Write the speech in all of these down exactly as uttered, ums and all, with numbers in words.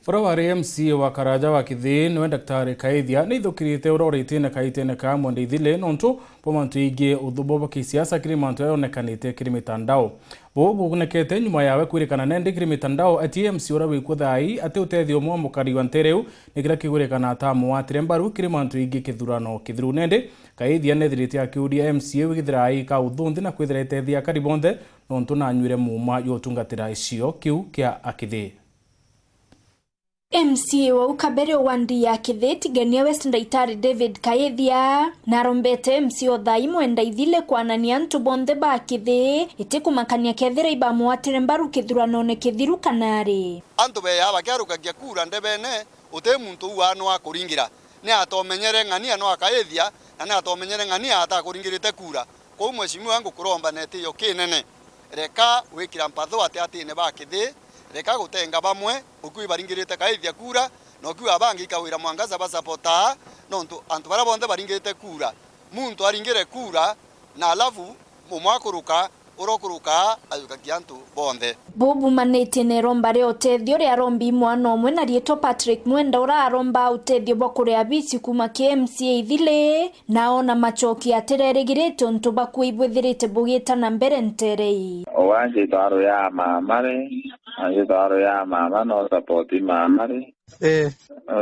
Uria wari M C A wa Karaja wa Kithii niwe Daktari Kaithia, ni ithukirite uria uritie na kaitene ka Mwenda Ithile nontu bwa mantu jaingi uthubu bwa kisiasa kiri mantu jaria jonekanite kiri mitandao. Buu bubonekete nyuma yawe kwirikana nendi kiri mitandao ati M C A uria wikuo thaai ati utethio umwe wa mukari wa ntere iu ni kiria kigwirikana atamwatire mbaru kiri mantu jaingi kithurano kithiru. Nendi Kaithia nethirite akiuria M C A wigithira aika uthu nthi na kwithira etethia akari bonthe nontu nanyuire muuma jwa utungatira gicigo kiu kia Akithii. M C A wa u kabere o wandi ya Kithii Tigania West Ndaitari David Kaithia narombete M C A o thaai Mwenda Ithile kwanania antu bonthe ba Kithii iti kumakania kethira ibamwatire mbaru kithuranone kithiru kana ari. Antu beeyaa bakiarukagia kuura ndebene, uti muntu uu anwa kuringira. Ni atomenyere ng'ania no akaithia, na ni atomenyere ng'ania atakuringirite kuura. Kwou Mheshimiwa, ngukuromba na itiio kinene, reka gwikira mpatho atiatine ba Kithii, reka gutenga bamwe, ukiu ibaringirite Kaithia kuura, na ukiu abangi ikawira Mwangaza basapotaa, nontu antu baria bonthe baringirite kuura, muntu aringire kuura, na alafu umwe akuruka, uria ukuruka ajukagia antu bonthe. Buu bumanitie na iromba ria utethio riarombi mwana umwe na riitwa Patrick Mwenda, uria aromba utethio bwa kuria bici kuuma ki M C A Ithile, na ona macoki atirerigirite untu bwa kuibwithirite bugita na mbere ntere ii. Uwe anjitwa aruya mama ri, anjitwa aruya mama, no support mama ri. Eh.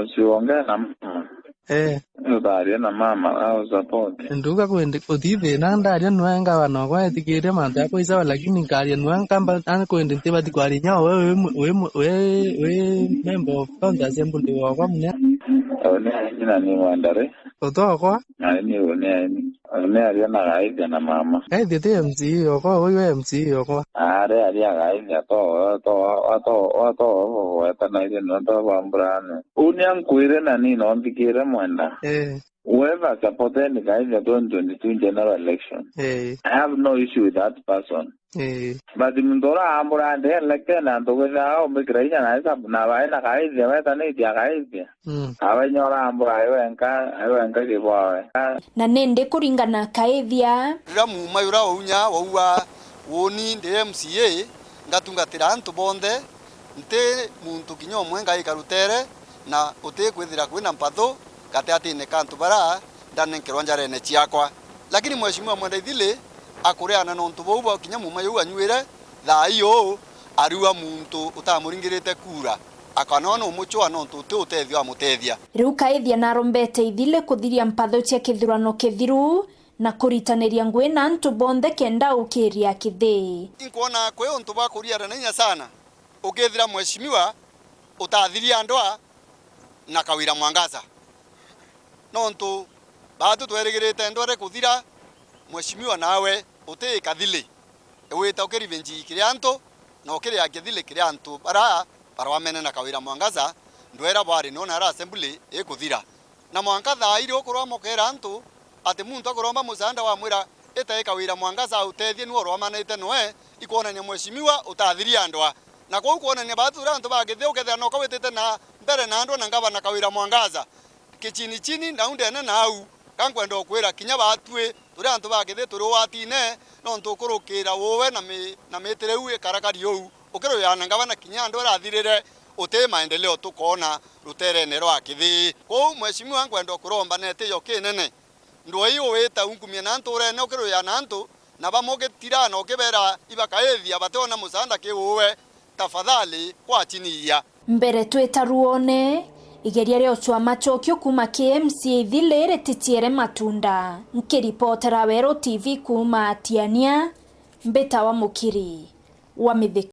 Ucio ongea na mama. Eh. Utharia na mama, au support. Nduga kwendi, uti thina, ndaria nwe ngavana okwa etikiria mantu jakwa isawa, lakini nkaria nwe nkamba, ani kwendi ntibati kwaria inya we wi, wi, wi, wi member of county assembly wokwa munya. Au ni aini na ni Mwenda ri. Utokwa. Aini, uu ni aini. Au ni aria na Gaithia na mama. Gaithia ti M C A okwa, uyu M C A okwa. Ari, ari agaithia to, to, to, to, wetanaire no to bamburane. Uni ankwire na ni no nthikire Mwenda. Eh. Whoever supported Gaithia twenty twenty-two general election, eh, I have no issue with that person. Eh. But muntu uria ambura ndi elected na antu kwithira aumbikira inya na isabu na bai na Gaithia, wetanitie Gaithia. Mm. Awe inya urambura ai wenka, ai wenka kibwawe. Na nindi kuringana Kaithia. Riria muuma uria waunya wauga, uuni ndi M C A, ngatungatira antu bonthe, nti muntu kinya umwe ngaika rutere, na uti kwithira kwina mpathu gatiatine ka antu baria ndanenkerwa njarene ciakwa. Lakini Mheshimiwa Mwenda Ithili akureana na untu buu bwa kinya muuma uu anyuire, thaa ii uu, ariua muntu utamuringirite kuura, akanoona umucwaa nontu uti utethio amutethia. Riu Kaithia narombete Ithili kuthiria mpathu cia kithurano kithiru na kuritaniria ngugi na antu bonthe kenda ukiria Kithii. Inkwona kwi untu bwa kuriaranaia sana ukithira Mheshimiwa utathiria ndwaa na Kawira Mwangaza. Nontu baatu twerigirite ndware kuthira, Mheshimiwa nawe uti kathili. Wita ukirivenji kiri antu, na ukiriakia thili kiri antu bara barwamene na Kawira Mwangaza, ndwera bwari no nara assembly ikuthira. Na mwanka thaa iri ukurwama ukeera antu ati muntu akuromba musaanda wamwira, "Ita ika wira Mwangaza autethie, niwe urwamanite noe," ikwonania mheshimiwa utathiria ndwaa. Na kwou kwonania baatu turia antu ba Kithii ukethira noka witite na mbere na ndwaa na ngavana Kawira Mwangaza. Kichini chini, nau ndene nau, ga nkwenda ukwira kinya baatui turi antu ba Kithii turi ugwatine, nontu ukurukira uwe na mi-, na mitire iu ikarakari uu. Ukiruyana ngavana kinya andu arathirire, uti maendeleo tukoona ruterene rwa Kithii. Kwou, mheshimiwa, nkwenda ukuromba na itiyo kinene. Ndwaa ii uwita unkumie na nturene ukiruyana antu, na bamwe ugitira na ukibera ibakaithia bationa musaanda ki uwe. Tafadhali, kwa chini iya. Mbere twita ruone, igeria ria ucwa macokio kuuma ki M C A Ithili riticiere matunda. Nkiripotera Weru T V kuuma Tiania, mbitawa Mukiri wa Mithika.